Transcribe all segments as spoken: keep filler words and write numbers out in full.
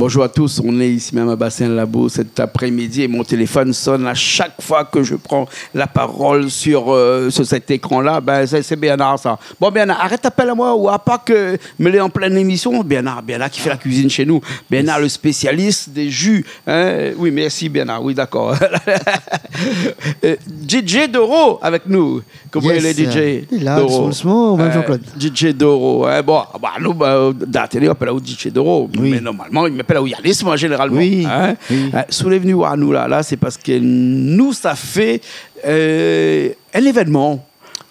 Bonjour à tous, on est ici même à Bassin Labou cet après-midi et mon téléphone sonne à chaque fois que je prends la parole sur, euh, sur cet écran-là. Ben, c'est, c'est Bernard, ça. Bon, Bernard, arèt apèl amoin, ou a pa ke, mé lé an plin émisyon. Bernard, Bernard ki fé la kuizine shé nou. Bernard, le spécialiste des jus. Hein ? Oui, merci, Bernard. Oui, d'accord. Euh, D J Doro avec nous. Koman i lé, D J Doro ? Lé la, dousman, dousman, mèm Jean-Claude. D J Doro, hein. Bon, ba, nou, ba, dan la télé, i apèl aou D J Doro. Oui. Mé normalman, i apèl aou Yanis, moin, zénéralman. Oui, hein. Oui. Euh, si ou lé vni oir anou la, la, sé parske nou, sa fé, euh, in événman.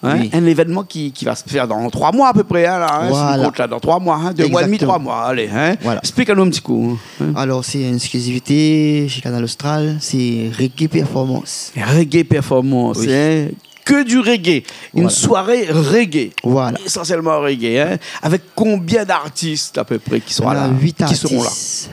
Hein, oui. In événman ki, ki va se fèr dan troi moi a pé pré, hein, la, hein, si nou kont la, dan troi moi, hein, dé moi é dmi, troi moi, alé, hein. Voilà. Esplik anou in ti kou, hein. Alor, sé in eksklizivité shé Kanal Austral, sé Reggae Performance. Reggae Performance, hein. Oui. Que du reggae. Une soirée reggae. Voilà. Essentiellement reggae, hein. Avec combien d'artistes à peu près qui seront là ? On a huit artistes.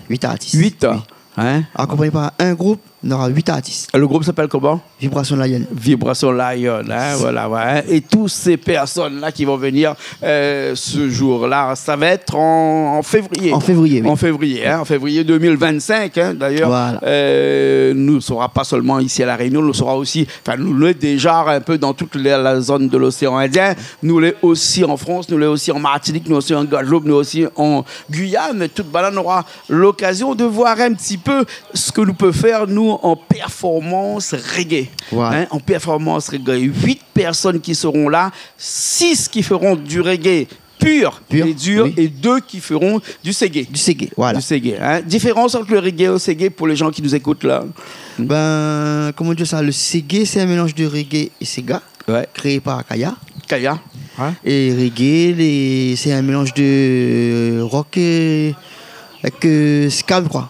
Huit artistes. Huit. Oui. Hein ? Accompagné par un groupe, on aura huit artistes. Le groupe s'appelle comment ? Vibration Lion. Vibration Lion, hein, voilà, ouais, hein. Et toutes ces personnes-là qui vont venir, euh, ce jour-là, ça va être en, en février. En février, oui. En février, hein, en février deux mille vingt-cinq, hein, d'ailleurs. Voilà. Euh, nou sera pa solman isi La Rénion, nou sera osi, anfin, nou lé déza in pé dan tout la, la zone de l'océan Indien. Nou lé osi an Frans, nou lé osi an Martinik, nou osi an Guadeloupe, nou osi an Guyane. Tout banna nora l'occasion de voir un petit peu ce que nous peut faire, nous, en performance reggae. Ouais. Hein, en performance reggae. Huit personnes qui seront là, six qui feront du reggae pur, pur, et dur, oui, et deux qui feront du seggae. Du seggae, voilà. Du seggae, hein. Différence entre le reggae et le seggae pour les gens qui nous écoutent là. Ben, comment dire ça, le seggae, c'est un mélange de reggae et séga, ouais, créé par Kaya. Kaya, ouais. Et reggae, les, c'est un mélange de rock, euh, avec, euh, ska, quoi.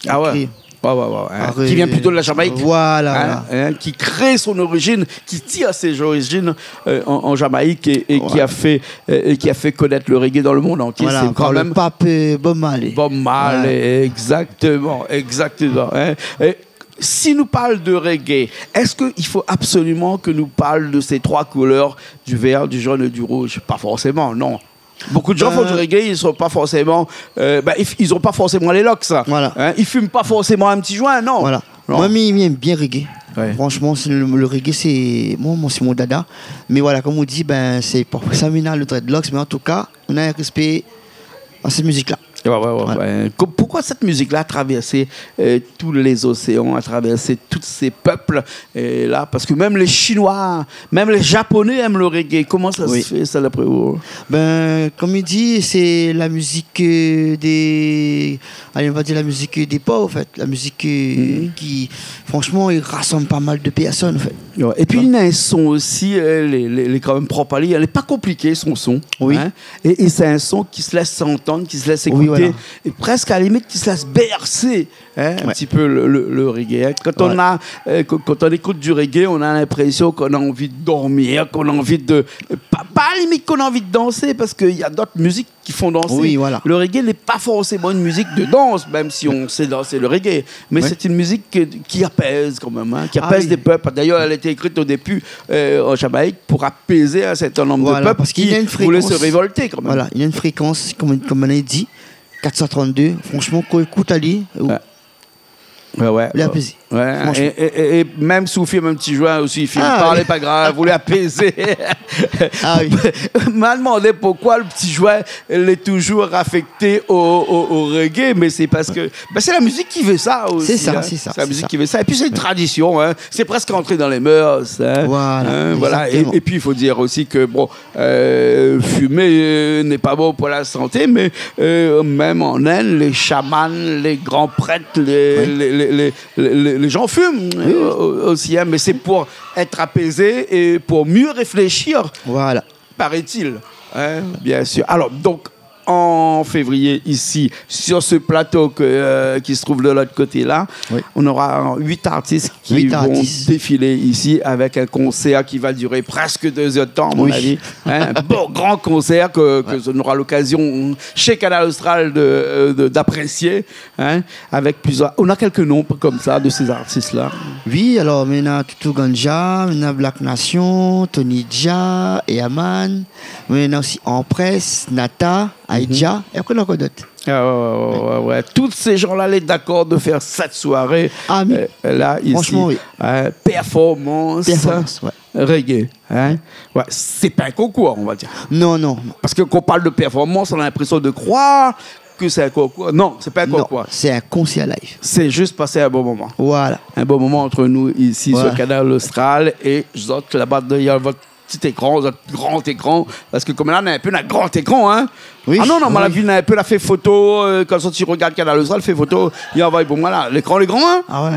Ah ouais. Écrit. Ouais, ouais, ouais, ouais. Par, euh, qui vient plutôt de la Jamaïque. Voilà, hein, voilà. Hein, qui crée son origine, qui tire ses origines, euh, en, en Jamaïque et, et qui a fait, euh, et qui a fait connaître le reggae dans le monde entier. Voilà, c'est quand même le pape, euh, Bob Marley. Bob Marley, ouais, exactement, exactement, hein. Et si nou parl de reggae, èske i fo absoliman ke nou parl de ces trois couleurs, du vert, du jaune et du rouge ? Pas forcément, non. Beaucoup de gens font du reggae, ils sont pas forcément, euh, ben, ils, ils ont pas forcément les locks, hein. Voilà. Ils fument pas forcément un petit joint, non. Voilà. Non. Moin, mi, mi èm bien reggae. Ouais. Franchement, c'est le, le reggae, c'est, moin, moin, c'est mon dada. Mais voilà, comme on dit, ben, c'est pour ça, maintenant, le dreadlocks, mais en tout cas, on a un respect à cette musique-là. Ouais, ouais, ouais, ouais. Voilà. Pourquoi cette musique-là a traversé, euh, tous les océans, a traversé tous ces peuples, euh, là ? Parce que même les Chinois, même les Japonais aiment le reggae. Comment ça se fait, ça, d'après vous ? Oui. Ben, comme il dit, c'est la musique, euh, des, allez, on va dire la musique des pauvres, en fait. La musique, euh, qui, franchement, il rassemble pas mal de personnes, en fait. Ouais. Et puis, il a un son aussi, euh, lé, lé, lé kan mèm prop ali, lé pa konpliké, son son, hein. Oui. Et, et c'est un son qui se laisse entendre, qui se laisse écouter, et presque à la limite qui se laisse bercer, hein, un petit peu le, le, le reggae, hein. Quand on a, euh, quand, quand on écoute du reggae, on a l'impression qu'on a envie de dormir, qu'on a envie de, pas, pas à la limite qu'on a envie de danser, parce qu'il y a d'autres musiques qui font danser. Oui, voilà. Le reggae n'est pas forcément une musique de danse, même si on sait danser le reggae. Mais c'est une musique que, qui apaise quand même, hein, qui apaise des peuples. Ah oui. D'ailleurs, elle a été écrite au début, euh, en Jamaïque pour apaiser un certain nombre de peuples qui voulaient se révolter quand même. Voilà, parce qu'il a une fréquence, voilà, il a une fréquence, comme, comme on a dit, quatre cent trente-deux. Franchement, kan ou ékout ali, ou lé apaizé. Ouais, ouais. Franchement. Et, et, et, et même si ou fume un petit joint aussi, fume pas, lé pa grav, ou lé apaizé. Ah oui. Moin la demandé pourquoi le petit joint lé toujours affecté au, au, au reggae, mais c'est parce que, ben, c'est la musique qui veut ça aussi, hein. C'est ça, c'est ça, c'est ça. C'est la musique qui veut ça. Et puis, c'est une tradition, hein. C'est presque entré dans les mœurs, hein. Voilà, exactement. Hein, voilà. Et, et puis, il faut dire aussi que, bon, euh, fumer, euh, n'est pas bon pour la santé, mais, euh, même en Inde, les chamans, les grands prêtres, les, les, les, les, les, les gens fument, euh, aussi, hein, mais c'est pour être apaisé et pour mieux réfléchir. Voilà. Paraît-il, hein, bien sûr. Alors, donc, en février, ici, sur ce plateau que, euh, qui se trouve de l'autre côté là, on aura huit artistes qui vont défiler ici avec un concert qui va durer presque deux heures de temps, à mon avis. Hein, un beau grand concert que, que on aura l'occasion chez Kanal Austral de, euh, de, d'apprécier. Hein, avec plusieurs, on a quelques noms comme ça de ces artistes-là. Oui, alors, mi néna Toutou Ganja, mi néna Black Nation, Tony Jaa, Herman, mi néna aussi Empress, Nata, Aïdja, é apré, néna ankor d'ot. Ah ouais, ouais, ouais, ouais, ouais. Tout sé jan-la lé dakor de fèr sèt soiré, euh, la, isi. Ah, mi-, fransman, oui. Hein, pèrformans, reggae, hein. Ouais, sé pa in konkour, on va dir. Non, non, non. Parske kan i parl de pèrformans, nou na linprésion de kroir ke sé in konkour. Non, sé pa in konkour. Non, sé in konsèr live. Sé zis pasé in bon moman. Voilà. In bon moman ant nou isi sur Kanal Austral é zot laba dèrièr vot ti ékran, zot gran ékran, parske konm la, nou lé in pé dan gran ékran, hein. Oui, oui. Ah non, non, moin la vi, nou lé in pé la fé foto, euh, kan zot i rogard Kanal Austral, fé foto, i anvoy pou moin la. Lékran lé gran, hein. Ah ouais,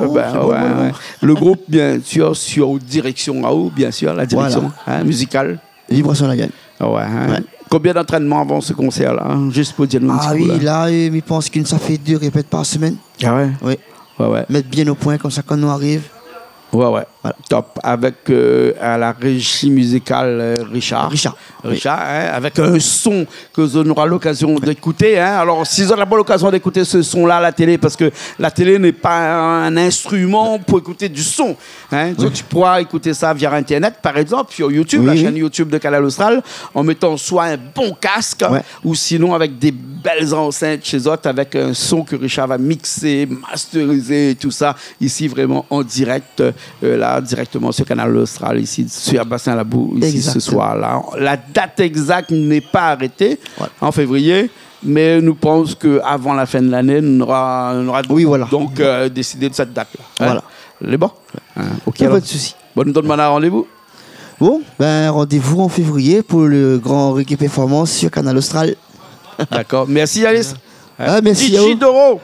ouais, ouais, ouais. Le group, bien sir, sir direksion aou, bien sir, la direksion, hein, mizikal. Voilà. Vibrasion La Gaine. Ah ouais, hein. Ouais. Konbien d'antrènman avan se konsèr-la, hein, zis pou dir anou in ti kou, la ? Ah oui, la, euh, mi pans ke sa fé dé répèt par semèn. Ah ouais ? Oui. Ouais, ouais. Mèt bien o poin, konmsa, kan nou ariv, Ouais, ouais. Voilà. Top. Avèk, euh, à la régie musicale, euh, Richard. Richard, oui. Richard, hein, avèk in son ke zot nora lokazion d'ékouté, hein. Alor, si zot na pa lokazion d'ékout se son-la a la télé, parske la télé n'est pas un instrument pour écouter du son, hein. Oui. Donk, ou pourra ékout sa via Internet, par égzanp, sur YouTube, la chaîne YouTube de Kanal Austral, an métan soi in bon kask, ou sinon avèk dé bèl ansint shé zot, avèk in son ke Richard va mixé, mastérizé é tousa. Isi, vréman an dirèk, euh, la, dirèkteman sur Kanal Austral, isi, sur Bassin Labou, isi, se soir-la. Exact. La dat égzak n'est pas arrêtée, an février, mé nou pans ke avan la fin de lané, nou nora, nou nora donk, euh, désidé de sèt dat-la. Oui, voilà. Hein ? Voilà. Lé bon ? Hein, ok, alor. Pa de sousi. Bon, nou donn banna randévou. Bon, ben, randévou an févrié pou le gran reggae performance sur Kanal Austral. Dakor. Mèrsi, Yalis. Ah, mèrsi aou. DJ Doro.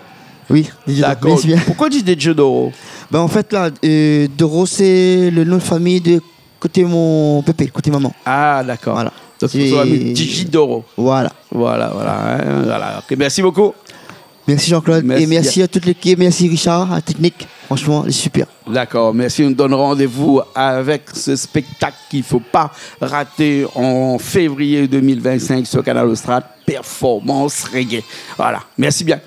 Oui, DJ Doro. Dakor. Mèrsi bien. Poukoué DJ Doro ? Ben, an fèt, la, euh, Doro, sé le non de famiy de koté mon pépé, koté momon. Ah, dakor. Voilà. Donk, sé DJ Doro. Voilà. Voilà, voilà, hein, voilà. Ok, mèrsi bokou. Mèrsi Jean-Claude. Mèrsi. É mèrsi a tout lékip. Mèrsi Richard, a la teknik. Fransman, lé super. Dakor, mèrsi. Nou donn randévou avèk se spéktak k'i fo pa raté an févrié deux mille vingt-cinq sur Kanal Austral, Performance Reggae. Voilà, mèrsi bien.